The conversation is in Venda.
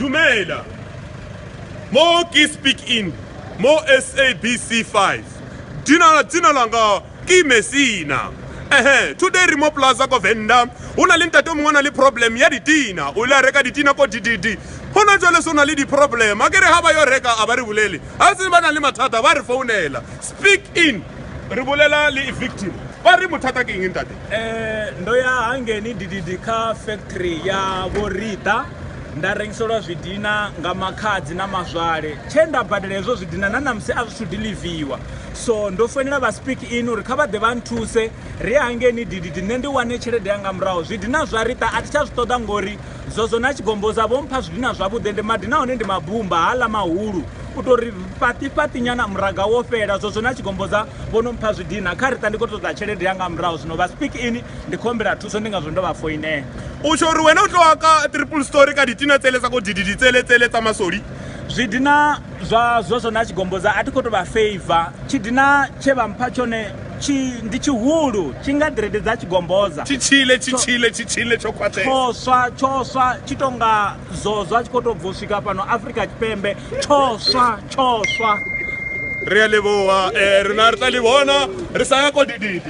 Dumela. Mo ke Speak In mo SABC 5. Dina dzina langa ke Messina. Ehe, today re mo plaza ko Venda. Ho na le ntate o mongwe o na le problem ya ditina. O ile a reka ditina ko DDD. Hona jwale so na le di-problem. A ke re ha ba yo reka a ba re bolele. Ha se ba na le mathata ba re founela. Speak In. Re bolela le victim. Ba re mothata ke eng ntate? Ndo ya hangeini DDD kha factory ya Vho Rita nda rengiselwa zwidina nga makhadzi na mazwale. Tshe nda badela hezwo zwidina na ṋamusi a zwi thu diḽiviwa. So ndo foinela vha Speak In uri kha vha ḓe vha nthuse ri ye hangeini DDD nṋe ndi wane tshelede yanga murahu. Zwidina zwa Rita a thi tsha zwi ṱoḓa ngori Zozo na Tshigomboza vho mpha zwidina zwavhuḓi ende madina a hone ndi mabumba haaḽa mahulu u tou ri fhaṱi fhaṱi nyana muraga wo fhela. Zozo na Tshigomboza vho no mpha zwidina kha Rita ndi khou ṱoḓa tshelede yanga murahu zwino vha Speak In ndi khou humbela thuso ndi ngazwo ndo vha foinela. O tjho uri wena o tloga ka triple story ka ditina tsele tsa ko dididi tsele tsele tsa masoli. Zwidina zwa Zozo na Tshigomboza a thi khou tou vha favour, tshidina tshe vha mpha tshone tshi ndi tshihulu tshi nga ḓirede dza Tshigomboza. Tshi tshile tshi tshile tshi tshile tsho khwaṱhesa. Tsho swa tsho swa tshi tou nga Zozo a tshi khou tou bva u swika fhano Afrika Tshipembe tsho swa tsho swa. Re a leboga, rena re tla le bona re sa ya ko dididi.